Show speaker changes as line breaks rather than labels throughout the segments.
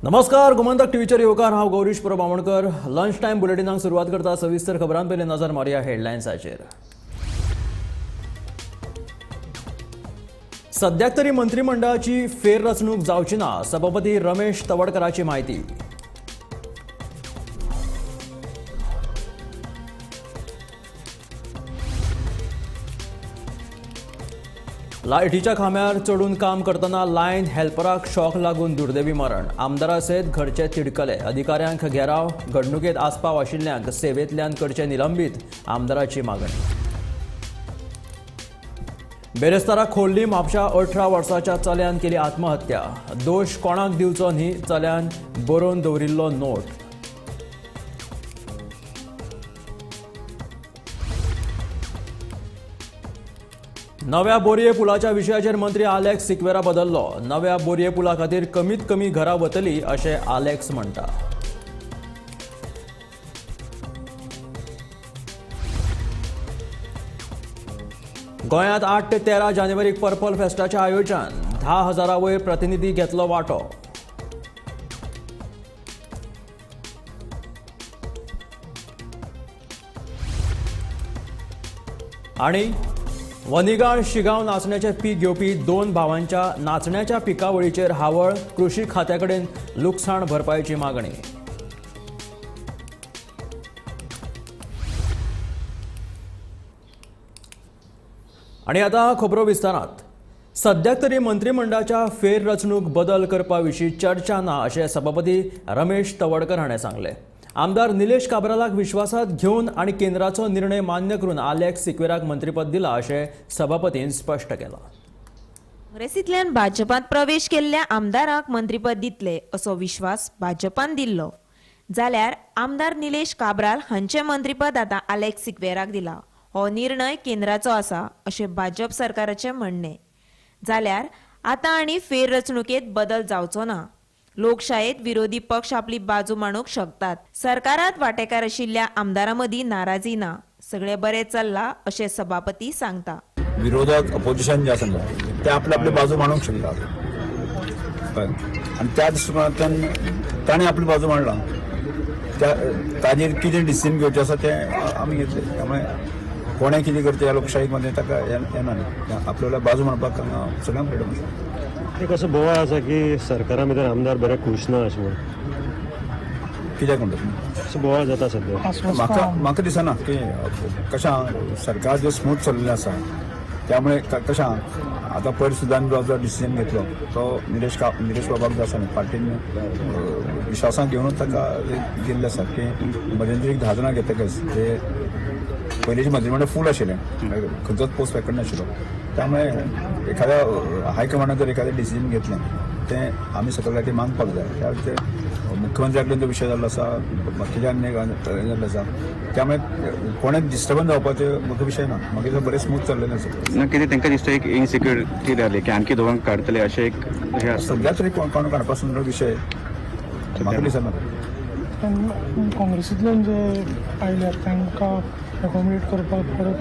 नमस्कार, गोमंतक टीव्हीचेर येवकार. हांव गौरीश प्रभू आमोणकर. लंच टायम बुलेटिनाक सुरवात करता. सविस्तर खबरां पयलीं नजर मारया हेडलायन्साचेर. सद्याक तरी मंत्रिमंडळाची फेररचणूक जावची ना, सभापती रमेश तवडकराची म्हायती. लायटीच्या खांब्यार चडून काम करतना लायन हेल्पराक शॉक लागून दुर्दैवी मरण. आमदारा सयत घरचे तिडकले. अधिकाऱ्यांक घेराव. घडणुकेत आस्पाव आशिल्ल्यांक सेवेंतल्यान करचे निलंबीत, आमदाराची मागणी. बेरेस्तारा खोर्ली म्हापशा 18 वर्साच्या चल्यान केली आत्महत्या. दोश कोणाक दिवचो न्ही, चल्यान बरोवन दवरिल्लो नोट. नव्या बोरये पुलाच्या विशयाचेर मंत्री आलेक्स सिक्वेरा बदललो. नव्या बोरये पुला खातीर कमीत कमी घरां वतली अशें आलेक्स म्हणटा. गोंयांत 8 ते 13 जानेवारीक पर्पल फेस्टाचें आयोजन. 10,000 वयर प्रतिनिधी घेतलो वांटो. आनी वनिगाळ शिगांव नाचण्याचें पीक घेवपी 2 भावांच्या नाचण्याच्या पिकावळीचेर हावळ. कृषी खात्या कडेन लुकसाण भरपायेची मागणी. आनी आतां खबरो विस्तारांत. सद्याक तरी मंत्रिमंडळाच्या फेररचणूक बदल करपा विशीं चर्चा ना अशें सभापती रमेश तवडकर हाणें सांगलें. आमदार निलेश काब्रालाक विश्वासात घेवन आनी केंद्राचो निर्णय मान्य करून आलेक्स सिक्वेराक मंत्रीपद दिलां अशें सभापतीन स्पश्ट केलां.
काँग्रेसींतल्यान भाजपांत प्रवेश केल्ल्या आमदारांक मंत्रीपद दितले असो विश्वास भाजपान दिल्लो, जाल्यार आमदार निलेश काब्राल हांचें मंत्रीपद आतां आलेक्स सिक्वेराक दिलां. हो निर्णय केंद्राचो आसा अशें भाजप सरकाराचें म्हणणें. जाल्यार आतां आनी फेररचणुकेंत बदल जावचो ना. लोकशायेत विरोधी पक्ष आपली बाजू मांडूंक शकतात. सरकारात वांटेकार आशिल्ल्या आमदारां मदीं नाराजी ना, सगळें बरें चल्लां अशें सभापती सांगता.
विरोधक अपोजिशन जे आसा ते आपली आपली बाजू मांडूंक शकतात आनी त्या दृश्टिकोनांतल्यान ताणें आपली बाजू मांडला. त्या ताजेर कितें डिसिजन घेवचें आसा तें आमी घेतलें. त्यामुळे कोणें कितें करचें ह्या लोकशाहीमध्ये ताका येना न्ही. आपल्याला बाजू मांडपाक सगळ्यांक फ्रिडम आसा.
एक असो बोवाळ आसा की सरकारा भितर आमदार बरे खूश ना अशें म्हणून.
कित्याक म्हणटा?
असो बोवाळ जाता सद्या.
म्हाका म्हाका दिसना की कशें सरकार जें स्मूथ चल्लेलें आसा त्यामुळे कशें आतां पयर सुद्दां जो डिसिजन घेतलो तो निलेश बाबाक जो आसा न्ही पार्टीन विश्वासांत घेवनूच ताका दिल्लें आसा की मध्यंतरीक 10 जाणां घेतकच ते पयलींचें मंत्रीमंडळ फूल आशिल्लें, खंयचोच पोस्ट वेकंट नाशिल्लो. त्यामुळे एखाद्या हायकमांडान जर एखादें डिसिजन घेतलें तें आमी सकयल ते मानपाक जाय. त्या ते मुख्यमंत्र्या कडेन तो विशय जाल्लो आसा, बाकीच्या जाल्लो आसा. त्यामुळे कोणें डिस्टर्बन्स जावपाचो म्हाका विशय ना. मागीर बरें स्मूथ चल्लेलें आसा.
ना कितें तांकां दिसता एक इनसिक्युरिटी जाली की आणखी दोगांक काडटले अशें एक हें आसा.
सद्या तरी कोण काडपा सुद्दां विशय म्हाका दिसना.
काँग्रेसींतल्यान जे आयल्यात तांकां एकोमोडेट करपाक परत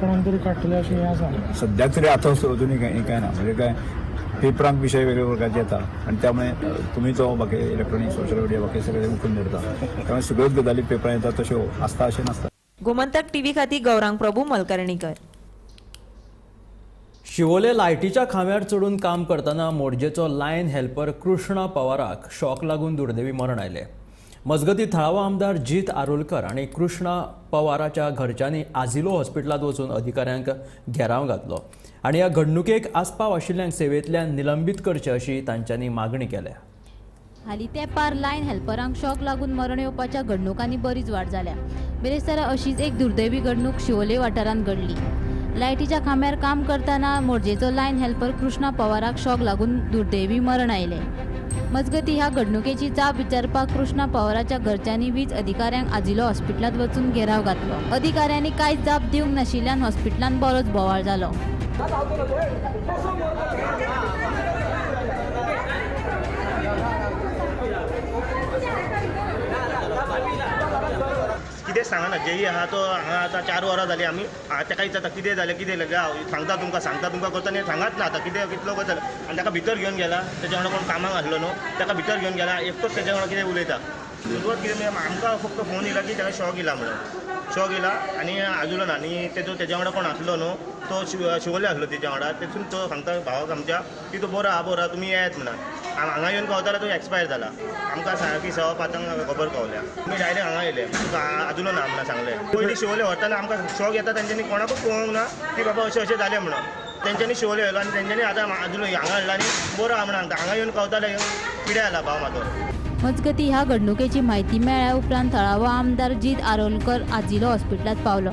कोणाक तरी काडटले अशें हें आसा.
सद्याक तरी आतां अजुनूय कांय ना. म्हणजे काय पेपरांक विशय वेगळे प्रकारचे येता आनी त्यामुळे तुमी तो बाकी इलेक्ट्रॉनीक सोशल मिडिया बाकी सगळे उखलून धरता. त्यामुळे सगळ्योच गजाली पेपरां येता तश्यो आसता अशें नासता.
गोमंतक टीव्ही खातीर गौरांग प्रभू मलकर्णीकर.
शिवोले लायटीच्या खांब्यार चडून काम करतना मोरजेचो लायन हेल्पर कृष्णा पवाराक शॉक लागून दुर्दैवी मरण आयलें. मजगतीं थळावो आमदार जीत आरोलकर आनी कृष्णा पवाराच्या घरच्यांनी आझिलो हॉस्पिटलांत वचून अधिकाऱ्यांक घेराव घातलो आनी ह्या घडणुकेक आस्पाव आशिल्ल्यांक सेवेंतल्यान निलंबीत करचे अशी तांच्यांनी मागणी केल्या.
हालीं तेंपार लायन हेल्परांक शॉक लागून मरण येवपाच्या घडणुकांनी बरीच वाड जाल्या. बिरेस्तारा अशीच एक दुर्दैवी घडणूक शिवोले वाठारांत घडली. लायटीच्या खांब्यार काम करतना मोरजेचो लायन हेल्पर कृष्णा पवाराक शॉक लागून दुर्दैवी मरण आयलें. मजगतीं ह्या घडणुकेची जाप विचारपाक कृष्णा पवाराच्या घरच्यांनी वीज अधिकाऱ्यांक आझिलो हॉस्पिटलांत वचून घेराव घातलो. अधिकाऱ्यांनी कांयच जाप दिवंक नाशिल्ल्यान हॉस्पिटलांत बरोच बोवाळ जालो.
कितें सांगना. जेई आहा तो हांगा आतां 4 वरां जालीं आमी ताका विचारता कितें जालें कितें जालें, सांगता तुमकां सांगता तुमकां करता आनी सांगात ना. आतां कितें कितलो वगत जालो आनी ताका भितर घेवन गेला, तेच्या वांगडा कोण कामाक आसलो न्हू, ताका भितर घेवन गेला एकटोच तेच्या वांगडा कितें उलयता. सुरवात कितें म्हणजे आमकां फक्त फोन येयला की ताका शॉक येयला म्हणून, शॉक येयला आनी आजुलो ना. आनी तेजो तेज्या वांगडा कोण आसलो न्हू तो शिवोले आसलो तेच्या वांगडा, तेतून तो सांगता भावाक आमच्या की तो बरो आहा बरो आहा तुमी येयात म्हणून. हांगा येवन पावता तो एक्सपायर जाला. आमकां सारकी 5:15 खबर पावल्या, आमी डायरेक्ट हांगा येयले, तुका आजुलो ना म्हणून सांगलें. पयलीं शिवोले व्हरतना आमकां शॉक येता तेंच्यांनी कोणाकूच पळोवंक ना की बाबा अशें अशें जालें म्हणून. तेंच्यांनी शिवोले येयलो आनी तेंच्यांनी आतां आजुलो हांगा हाडला आनी बरो आहा म्हणून सांगता. हांगा येवन पावता पिड्या जाला भाव म्हाजो.
मजगती ह्या घडणुकेची म्हायती मेळ्ळ्या उपरांत थळावो आमदार जीत आरोलकर आजिलो हॉस्पिटलांत पावलो.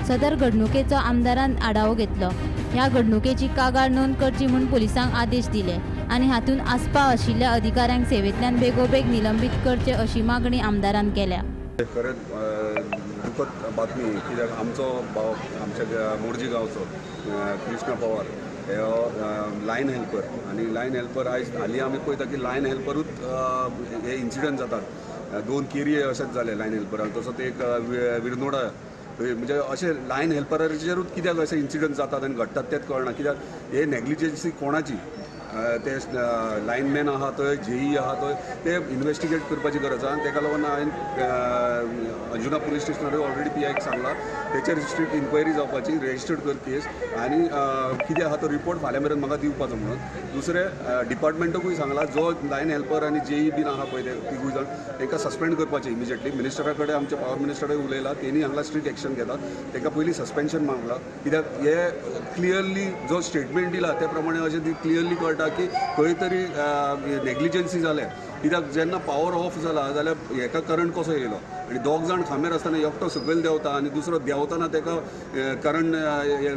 सदर घडणुकेचो आमदारान आढावो घेतलो. ह्या घडणुकेची कागाळ नोंद करची म्हूण पुलिसांक आदेश दिले आनी हातूंत आस्पाव आशिल्ल्या अधिकाऱ्यांक सेवेंतल्यान बेगोबेग निलंबीत करचे अशी मागणी आमदारान केल्या.
खरेंच दुखद बातमी, कित्याक आमचो भाव आमच्या मोरजी गांवचो कृष्णा पवार हे लायन हेल्पर, आनी लायन हेल्पर आयज हालीं आमी पळयता की लायन हेल्परूच हे इन्सिडंट जातात. 2 केरी अशेंच जाले लायन हेल्पराक, तसोच एक विरनोडा, म्हणजे अशें लायन हेल्पराचेरूच कित्याक अशें इन्सिडंट जातात आनी घडटात तेंच कळना. कित्याक हे नेग्लिजन्सी कोणाची, ते लायनमॅन आहा थंय, जेई आहा थंय, ते इन्वेस्टिगेट करपाची गरज आहा. आनी तेका लागून हांवें अंजुना पुलीस स्टेशनार ऑलरेडी पी आयक सांगलां, तेचेर स्ट्रिक्ट इन्क्वायरी जावपाची, रजिस्टर्ड कर केस आनी कितें आहा तो रिपोर्ट फाल्यां मेरेन म्हाका दिवपाचो म्हणून. दुसरें डिपार्टमेंटाकूय सांगलां, जो लायन हेल्पर आनी जेई बीन आहा पळय ते तिगूय जाण तांकां सस्पेंड करपाचें इमिजिएटली. मिनिस्टरा कडेन आमच्या पावर मिनिस्टरा कडेन उलयला, तेणी हांगा स्ट्रिक्ट एक्शन घेता, तांकां पयलीं सस्पेन्शन मागलां. कित्याक हे क्लियरली जो स्टेटमेंट दिला ते प्रमाणे अशें क्लियरली कळटा की खंय तरी नेग्लिजन्सी जाल्या. कित्याक जेन्ना पावर ऑफ जाला जाल्यार हेका करंट कसो येयलो आनी दोग जाण खांब्यार आसतना एकटो सकयल देंवता आनी दुसरो देंवतना ताका करंट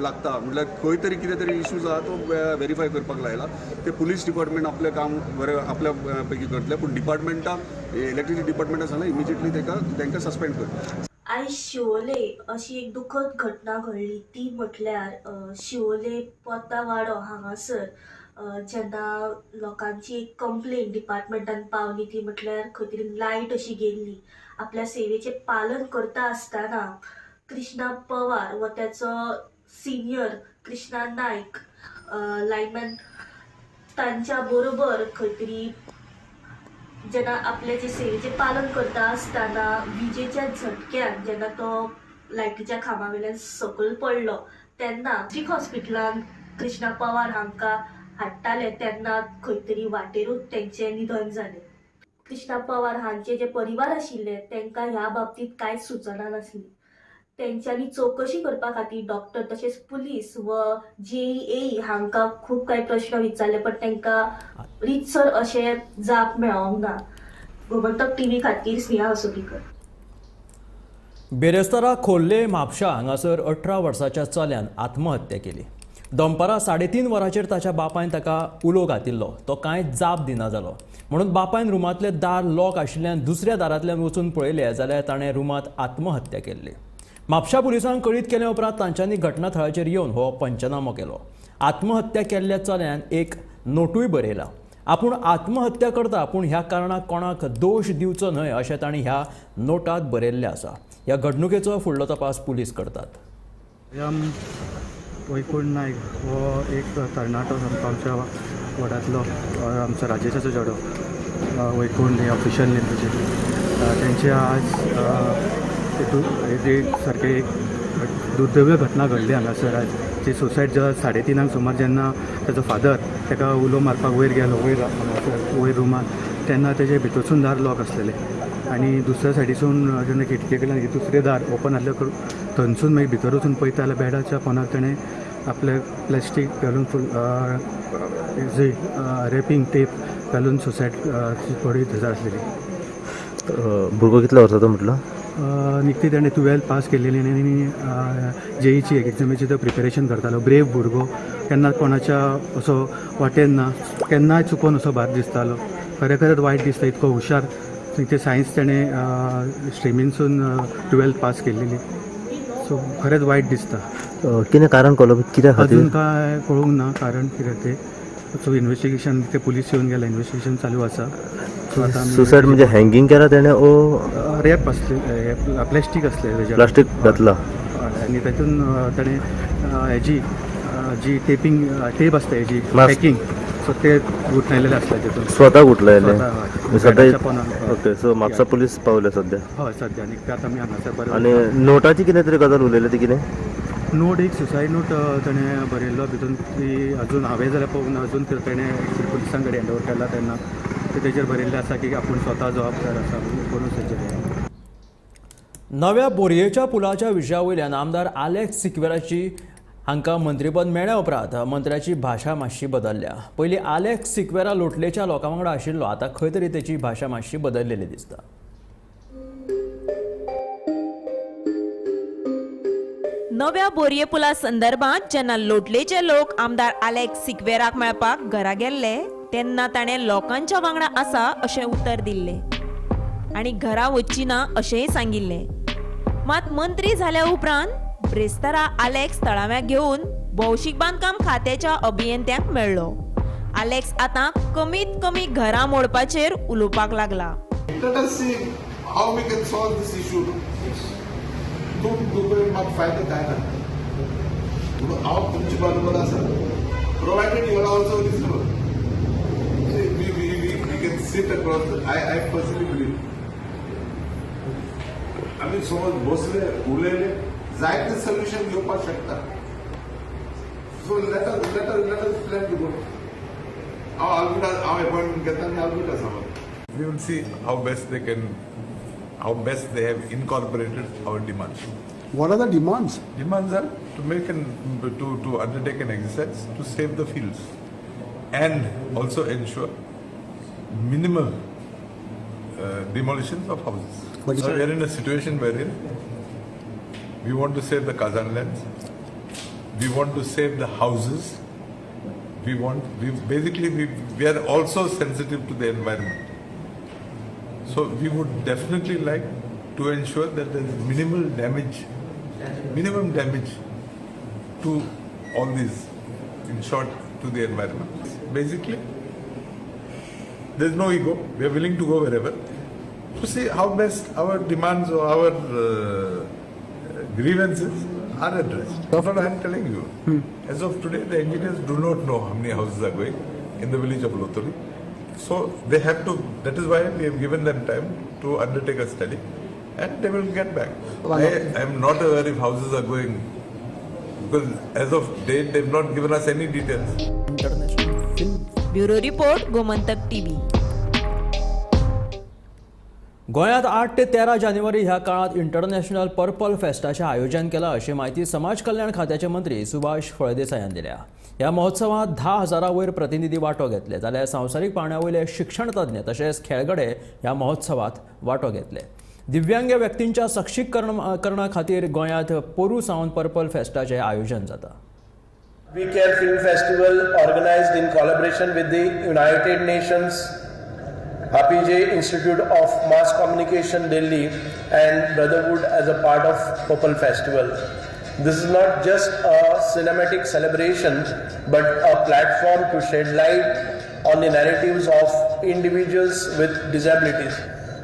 लागता, म्हटल्यार खंय तरी कितें तरी इश्यूज आहा तो वेरीफाय करपाक लायला. ते पुलीस डिपार्टमेंट आपलें काम बरें आपल्या पैकी करतले, पूण डिपार्टमेंटाक इलेक्ट्रिसिटी डिपार्टमेंटाक सांगलां इमिजिएटली तांकां सस्पेंड कर.
आयज शिवोले अशी एक दुखद घटना घडली ती म्हटल्यार शिवोले पोतावाडो हांगासर जेन्ना लोकांची एक कंप्लेन डिपार्टमेंटान पावली ती म्हटल्यार खंय तरी लायट अशी गेल्ली. आपल्या सेवेचें पालन करता आसतना कृष्णा पवार व त्याचो सिनियर कृष्णा नायक लायनमॅन तांच्या बरोबर खंय तरी जेन्ना आपले जे सेवेचें पालन करता आसतना विजेच्या झटक्यान जेन्ना तो लायटीच्या खांबा वयल्यान सकयल पडलो तेन्ना चीक हॉस्पिटलान कृष्णा पवार हांकां हाडटाले तेन्ना खंय तरी वाटेरूच तेंचें निधन जालें. कृष्णा पवार हांचे जे परिवार आशिल्ले तांकां ह्या बाबतींत कांयच सुचना नासली. तेंच्यांनी चवकशी करपा खातीर डॉक्टर तशेंच पुलीस व जेई हांकां खूब कांय प्रश्न विचारले पण तांकां रितसर अशें जाप मेळोंक ना. गोमंतक टीव्ही खातीर स्नेहा असोलीकर.
बेरेस्तारा खोर्ले म्हापशा हांगासर 18 वर्साच्या चल्यान आत्महत्या केली. दनपारां 3:30 वरांचेर ताच्या बापायन ताका उलो घातिल्लो, तो कांय जाप दिना जालो. म्हणून बापायन रुमांतलें दार लॉक आशिल्ल्यान दुसऱ्या दारांतल्यान वचून पळयलें जाल्यार ताणें रुमांत आत्महत्या केल्ली. म्हापशा पुलिसांक कळीत केल्या उपरांत तांच्यांनी घटना थळाचेर येवन हो पंचनामो केलो. आत्महत्या केल्ल्या चल्यान एक नोटूय बरयला. आपूण आत्महत्या करता पूण ह्या कारणाक कोणाक दोश दिवचो न्हय अशें तांणी ह्या नोटांत बरयल्लें आसा. ह्या घडणुकेचो फुडलो तपास पुलीस करतात.
वैकुंठ नायक हो एक तरणाटो सामको आमच्या वडांतलो, आमचो राजेशाचो चेडो वैकुंठ हे ऑफिशियल नेम तेजें. तेंचे आज सारकें एक दुर्दैवी घटना घडली हांगासर आज, जी सुसायड जेन्ना 3:30 सुमार जेन्ना ताजो फादर ताका उलो मारपाक वयर गेलो, वयर हांगासर वयर रुमान, तेन्ना तेजे भितरसून दार लॉक आसलेलें आनी दुसऱ्या सायडीसून जेन्ना खिटके कडल्यान दुसरें दार ओपन आसलें थंयसून मागीर भितर वचून पळयता जाल्यार बेडाच्या पोंदाक तेणें आपलें प्लास्टीक घालून फूल रॅपिंग टेप घालून सुसायड बॉडी थंयसर आसलेली.
भुरगो कितलो वर्साचो म्हटलो?
निकती तेणें 12 पास केलेली आनी जेईची एग्जामीची तो प्रिपेरेशन करतालो. ब्रेव भुरगो, केन्ना कोणाच्या असो वाटेन ना, केन्नाय चुकोन असो भायर दिसतालो. खरें खरेंच वायट दिसता, इतको हुशार. ते सायन्स तेणें स्ट्रिमीनसून 12 पास केलेली. सो खरेंच वायट दिसता.
कितें कारण कळ्ळो कित्या खातीर?
अजून काय कळूंक ना कारण कितें तें. सो इन्वेस्टिगेशन ते पुलीस येवन गेले, इन्वेस्टिगेशन चालू आसा. सो आतां
सुसायड म्हणजे हँगींग केला तेणें ओ
रॅप आसले, प्लास्टीक आसलें,
प्लास्टीक घातला
आनी तातूंत ताणें हेजी जी टेपींग टेप आसता हेजी पॅकिंग, सो ते गुठलायलेले आसले तितून,
स्वता गुठलायले सद्या. ओके, सो म्हापसा पुलीस पावले सद्या?
हय सद्या. आनी ते आतां आमी हांगासर बरें.
आनी नोटाची कितें तरी गजाल उलयली ती कितें?
नोट, एक सुसायड नोट ताणें बरयल्लो भितून, ती अजून हांवें जाल्यार पळोवंक ना अजून, ताणें पुलिसां कडेन हँड ओवर केला तेन्ना ते तेजेर बरयल्लें आसा की आपूण स्वता जबाबदार आसा करून सज्ज.
नव्या बोरयेच्या पुलाच्या विशया वयल्यान आमदार आलेक्स सिक्वेराची हांकां मंत्रीपद मेळ्ळ्या उपरांत मंत्र्याची भाशा मातशी बदलल्या. पयलीं आलेक्स सिक्वेरा लोटलेच्या लोकां वांगडा आशिल्लो, आतां खंय तरी तेची भाशा मातशी बदललेली दिसता.
नव्या बोरये पुला संदर्भात जेन्ना लोटलेचे लोक आमदार आलेक्स सिक्वेराक मेळपाक घरा गेल्ले तेन्ना ताणें लोकांच्या वांगडा आसा अशें उतर दिल्लें आनी घरा वच्ची ना अशेंय सांगिल्लें. मात मंत्री जाल्या उपरांत ब्रेस्तारा आलेक्स तळाव्याक घेवन भौशीक बांदकाम खात्याच्या अभियंत्यांक मेळ्ळो. आलेक्स आतां कमीत कमी घरां मोडपाचेर उलोवपाक लागला.
Let us see how we can solve this issue. तूं दुबय म्हाका फायदो काय ना, हांव तुमचे बरोबर आसा, provided you are also reasonable. We can sit across. I personally believe आमी समज बसले उलयले जायते सोल्युशन घेवपाक शकता. So let us plan to go. हांव आल्बर्टा, हांव अपॉयंटमेंट घेता आनी आल्बर्टा समज.
We will see how best they can, how best they have incorporated our demands.
What are the demands?
Demands are to make an to undertake an exercise to save the fields and also ensure minimal demolitions of houses.
But
so we are in a situation wherein we want to save the Kazan lands, we want to save the houses, we are also sensitive to the environment. So we would definitely like to ensure that there is minimal damage, minimum damage to all these, in short, to the environment. Basically, there is no ego. We are willing to go wherever to see how best our demands or our grievances are addressed. That's what I am telling you. As of today, the engineers do not know how many houses are going in the village of Lotoli. So they have to, that is why we have given them time to undertake a study and they will get back. I am not aware if houses are going, because as of date they have not given us any details.
Bureau Report, Gomantak TV.
गोंयांत 8 ते 13 जानेवारी ह्या काळांत international purple फेस्टाचें आयोजन केलां अशी म्हायती समाज कल्याण खात्याचे मंत्री सुभाष फळदेसायान दिल्या. ह्या महोत्सवांत 10,000 वयर प्रतिनिधी वांटो घेतले, जाल्यार संवसारीक पांवड्या वयले शिक्षण तज्ञ तशेंच खेळगडे ह्या महोत्सवांत वांटो घेतले. दिव्यांग व्यक्तींच्या सक्षमीकरणा खातीर गोंयांत पोरूं सावन पर्पल फेस्टाचें आयोजन जाता.
We Care Film Festival organized in collaboration with the United Nations, APJ Institute of Mass Communication Delhi and Brotherhood as a part of Purple Festival. This is not just a cinematic celebration but a platform to shed light on the narratives of individuals with disabilities.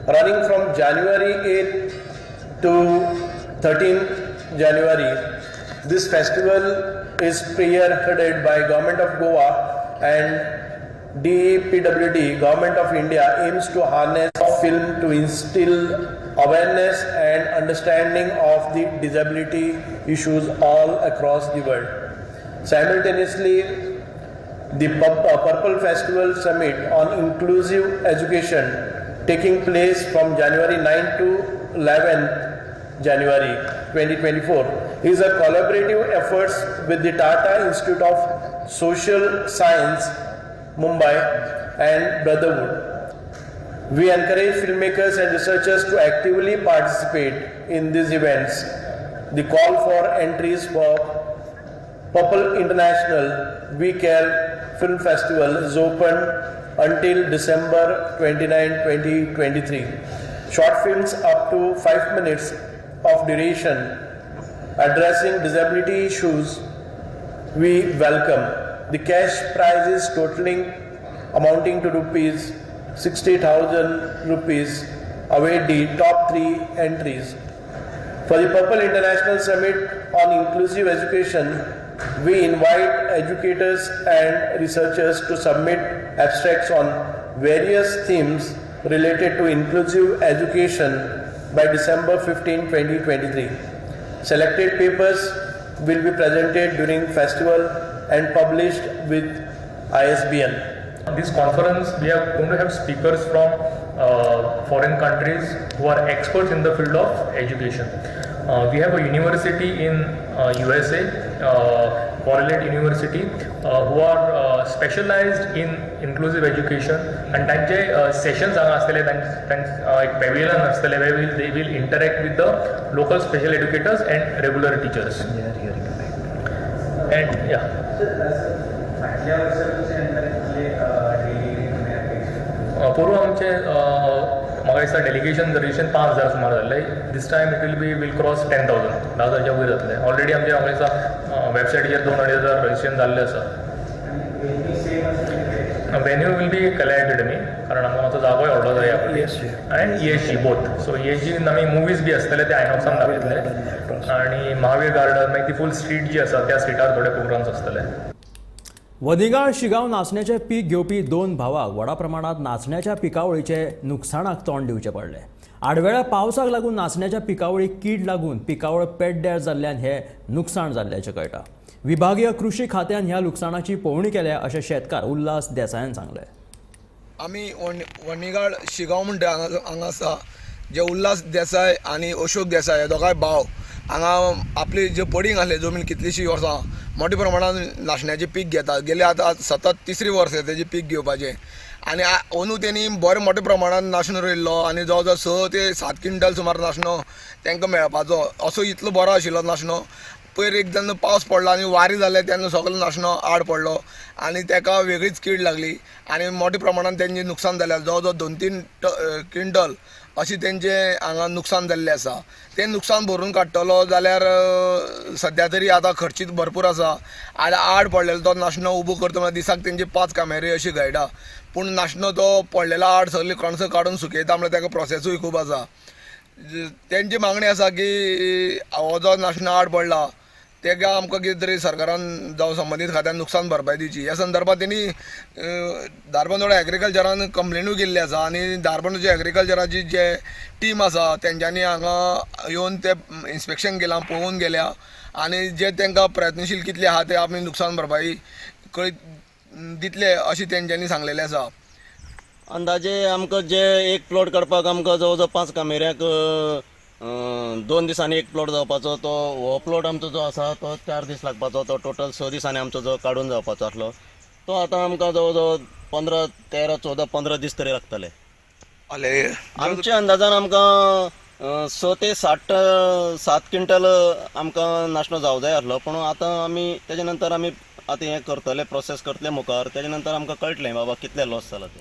Running from January 8 to 13 January, this festival is spearheaded by Government of Goa and DEPWD, Government of India, aims to harness film to instill awareness and understanding of the disability issues all across the world. Simultaneously, the Purple Festival Summit on Inclusive Education taking place from January 9 to 11 January 2024 is a collaborative effort with the Tata Institute of Social Science, Mumbai and Brotherhood. We encourage filmmakers and researchers to actively participate in these events. The call for entries for Purple International We Care Film Festival is open until December 29, 2023. Short films up to 5 minutes of duration addressing disability issues we welcome. The cash prizes totaling amounting to rupees 60,000 rupees await the top 3 entries. For the Purple International Summit on Inclusive Education, we invite educators and researchers to submit abstracts on various themes related to inclusive education by December 15, 2023. Selected papers will be presented during festival and published with ISBN.
This conference, we are going to have speakers from foreign countries who are experts in the field of education. We have a university in USA, Correlate University, who are specialized in inclusive education, and तांचे sessions हांगा आसतले, एक pavilion आसतले where they will interact with the local special educators and regular teachers. And yeah. पोरूं आमचे म्हाका दिसता delegation registration 5,000 सुमार जाल्लें. This time it will be will cross 10,000, 10,000 वयर जातलें. ऑलरेडी आमचे म्हाका दिसता वेबसायटीचेर 2,000-2,500 रजिस्ट्रेशन जाल्लें आसा. Venue will be Kala academy, कारण आमकां मातसो जागोय व्हडलो जाय and ESG both. So ESG आमी मुवीज बी आसतले ते आयनॉक्सान दाखयतले आनी महावीर गार्डन, मागीर ती फूल स्ट्रीट जी आसा त्या स्ट्रिटार थोडे प्रोग्राम्स आसतले.
वदिगाळ शिगांव नाचण्याचें पीक घेवपी 2 भावाक व्हडा प्रमाणांत नाचण्याच्या पिकावळीचे नुकसाणाक तोंड दिवचें पडलें. आडवेळ्या पावसाक लागून नाचण्याच्या पिकावळीक कीड लागून पिकावळ पेड्ड्यार जाल्ल्यान हें नुकसाण जाल्ल्याचें कळटा. विभागीय कृषी खात्यान ह्या लुकसाणाची पळोवणी केल्या अशें शेतकार उल्हास देसायान सांगलें.
आमी वणिगाळ शिगांव म्हणटा हांगा आसा, जे उल्हास देसाय आनी अशोक देसाय हे दोगांय भाव हांगा आपली जे पडींग आसले जमीन कितलीशीं वर्सां मोठ्या प्रमाणान नाशण्याचें पीक घेतात. गेले आतां सतत तिसरी वर्स तेजें पीक घेवपाचें आनी अंदू तेणी बरें मोठ्या प्रमाणान नाशणो रोयल्लो आनी जवळ जवळ 6 ते 7 क्विंटल सुमार नाशणो तांकां मेळपाचो असो इतलो बरो आशिल्लो नाशणो. पयर एक जेन्ना पावस पडलो आनी वारें जालें तेन्ना सगळो नाशणो आड पडलो आनी ताका वेगळीच कीड लागली आनी मोठ्या प्रमाणान तेंचें नुकसान जालें. जवळ जवळ 2-3 क्विंटल अशें तेंचें हांगा नुकसान जाल्लें आसा. तें नुकसान भरून काडटलो जाल्यार सद्या तरी आतां खर्चीत भरपूर आसा. आनी आड पडलेलो तो नाशणो उबो करता म्हळ्यार दिसाक तेंचे 5 कामेरी अशी गळटा, पूण नाशणो तो पडलेलो आड सगळी कणसां काडून सुकयता म्हळ्यार ताका प्रोसेसूय खूब आसा. तेंची मागणी आसा की हो जो नाशणो आड पडला तेका आमकां कितें तरी सरकारान जावं संबंदीत खात्यान नुकसान भरपाय दिवची. ह्या संदर्भात तेणी धारबांदोडा एग्रीकल्चरान कंप्लेनूय केल्ली आसा आनी धारबांदोडची एग्रीकल्चराची जे टीम आसा तेंच्यांनी हांगा येवन ते इन्स्पेक्शन केलां, पळोवन गेल्या आनी जे तांकां प्रयत्नशील कितले आहा ते आमी नुकसान भरपाई कळीत दितले अशें तेंच्यांनी सांगलेलें आसा.
अंदाजे आमकां जे एक प्लॉट काडपाक आमकां जवळ जवळ 5 कामेऱ्यांक 2 दिसांनी एक प्लॉट जावपाचो, तो हो प्लॉट आमचो जो आसा तो 4 दीस लागपाचो, तो टोटल 6 दिसांनी आमचो जो काडून जावपाचो आसलो तो आतां आमकां जवळ जवळ 15, 13, 14, 15 दीस तरी लागतले. आमच्या अंदाजान आमकां 6 ते 7 क्विंटल आमकां नाशणो जावं जाय आसलो, पूण आतां आमी तेजे नंतर आमी आतां हें करतले, प्रोसेस करतले मुखार, तेजे नंतर आमकां कळटलें बाबा कितलें लॉस जाला तें.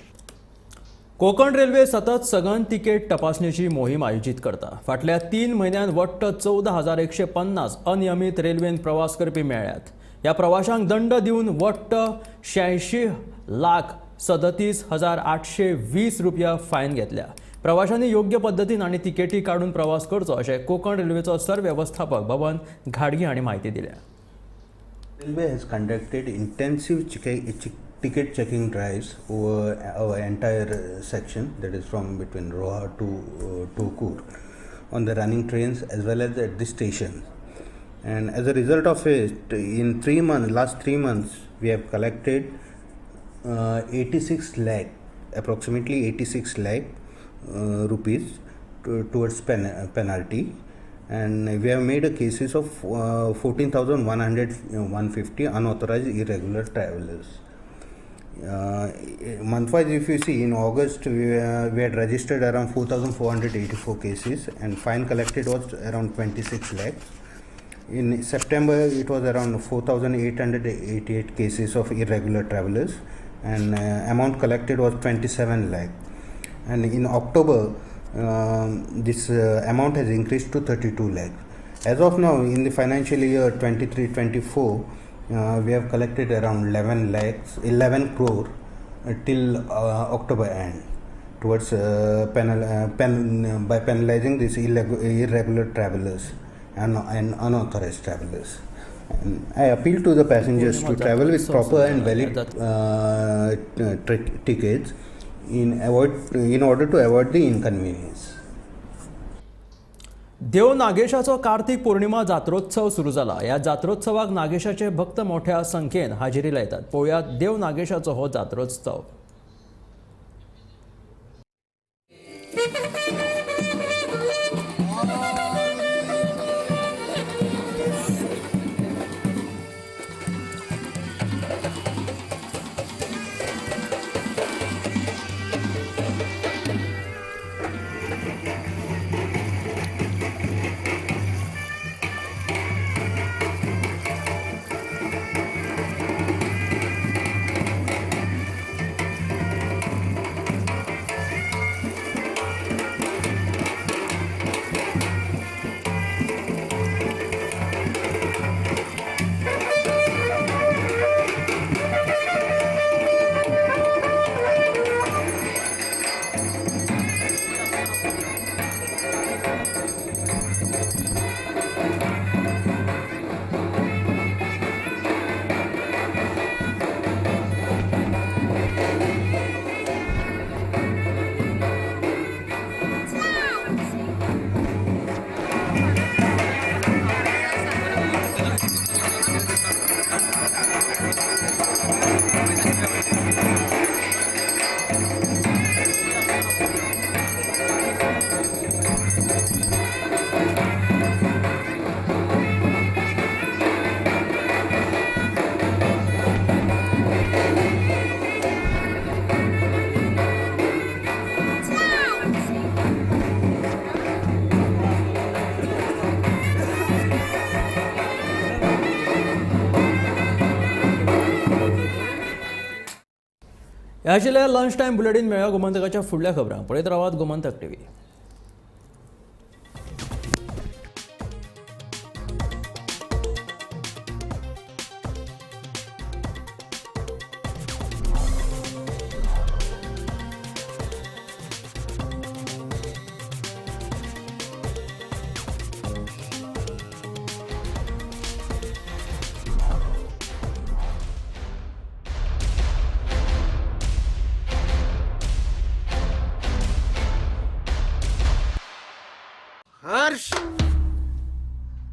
कोकण रेल्वे सतत सघन तिकेट तपासणेची मोहीम आयोजीत करता. फाटल्या 3 म्हयन्यांत वट्ट 14,150 अनियमीत रेल्वेन प्रवास करपी मेळ्ळ्यात. ह्या प्रवाशांक दंड दिवन वट्ट 86,37,820 रुपया फायन घेतल्या. प्रवाशांनी योग्य पद्दतीन आनी तिकेटी काडून प्रवास करचो अशें कोकण रेल्वेचो सरवेवस्थापक बबन घाडगे हांणी म्हायती दिल्या.
Railway has conducted intensive ticket checking drives over our entire section, that is from between Roha to Tokur, on the running trains as well as at the stations. And as a result of it, in 3 months, last 3 months, we have collected 86 lakh, approximately 86 lakh rupees towards penalty. And we have made a cases of 14,150 unauthorized irregular travelers. Month-wise, if you see, in August we had registered around 4,484 cases and fine collected was around 26 lakhs. In September, it was around 4,888 cases of irregular travelers and amount collected was 27 lakh. And in October, this amount has increased to 32 lakh. As of now, in the financial year 23-24, we have collected around 11 lakhs, 11 crore till October end towards by penalizing these irregular travelers and unauthorized travelers. And I appeal to the passengers to travel with proper and valid tickets in order to avoid the inconvenience.
देव नागेशाचो कार्तिक पौर्णिमा जात्रोत्सव सुरू जाला. ह्या जात्रोत्सवाक नागेशाचे भक्त मोठ्या संख्येन हाजेरी लायतात. पळोवया देव नागेशाचो हो जात्रोत्सव. ह्या आशिल्लें लंच टायम बुलेटीन. मेळ्ळ्या गोमंतकाच्या फुडल्या खबरांक. पळयत रावात गोमंतक टीव्ही.
हर्ष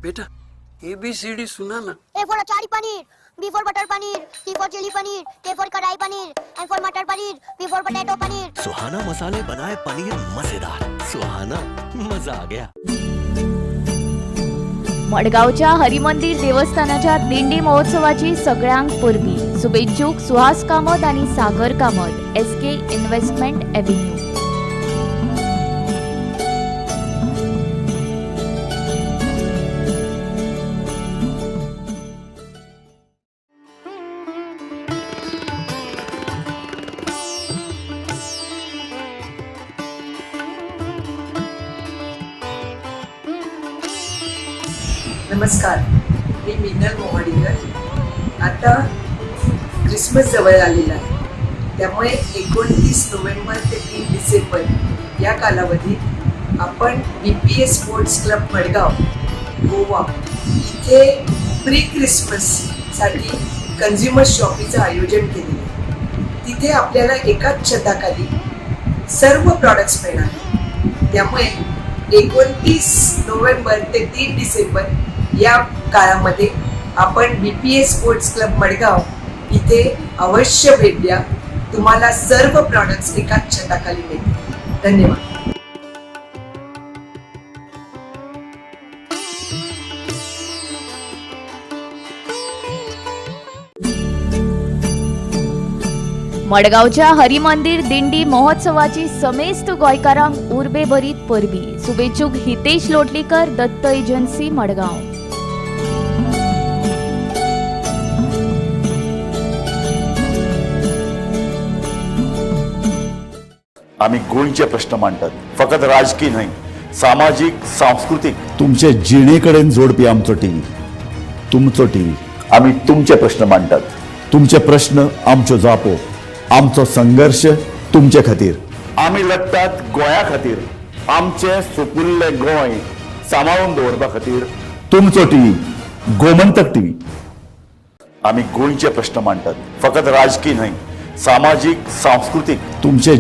बेटा ABCD सुना ना.
A for achari paneer, B for butter paneer, C for chilli paneer, K for kadai paneer, M for matar paneer, P for potato paneer.
Suhana मसाले बनाए पनीर मजेदार. सुहाना मजा आ गया.
मडगांवच्या हरिमंदिर देवस्थानाच्या दिंडी महोत्सवाची सगळ्यांक परबी. शुभेच्छुक सुहास कामत आनी Sagar Kamat, SK investment avenue.
नमस्कार, मी मीनल मोहाडीकर. आता क्रिसमस जवळ आलेला आहे, त्यामुळे 29 नोव्हेंबर ते 3 डिसेंबर या कालावधीत आपण BPS sports club Madgaon Goa इथे प्री क्रिसमससाठी कन्झ्युमर शॉपिंगचं आयोजन केलेलं आहे. तिथे आपल्याला एकाच छताखाली सर्व प्रॉडक्ट्स मिळणार. त्यामुळे 29 नोव्हेंबर ते 3 डिसेंबर या काळामध्ये आपण BPS sports club Madgaon इथे अवश्य भेट द्या. तुम्हाला सर्व प्रॉडक्ट्स एकाच छताखाली मिळतील. धन्यवाद.
मडगांवच्या हरिमंदिर दिंडी महोत्सवाची समेस्त गोंयकारांक उर्बेभरीत परबी. शुभेच्छुक हितेश लोटलीकर, दत्त एजन्सी मडगांव.
आमी गोंयचे प्रश्न मांडटात, फकत राजकीय न्हय, सामाजीक, सांस्कृतीक.
तुमचे जिणे कडेन जोडपी आमचो टीव्ही, तुमचो टीव्ही,
आमी तुमचे प्रश्न मांडटात. तुमचे प्रश्न आमच्यो जापो, आमचो संघर्श तुमचे खातीर. आमी लडटात गोंया खातीर, आमचें सुपुल्लें गोंय सांबाळून दवरपा खातीर. तुमचो टीव्ही गोमंतक टीव्ही. आमी गोंयचे प्रश्न मांडटात, फकत राजकीय न्हय, सामाजीक, सांस्कृतीक. तुमचे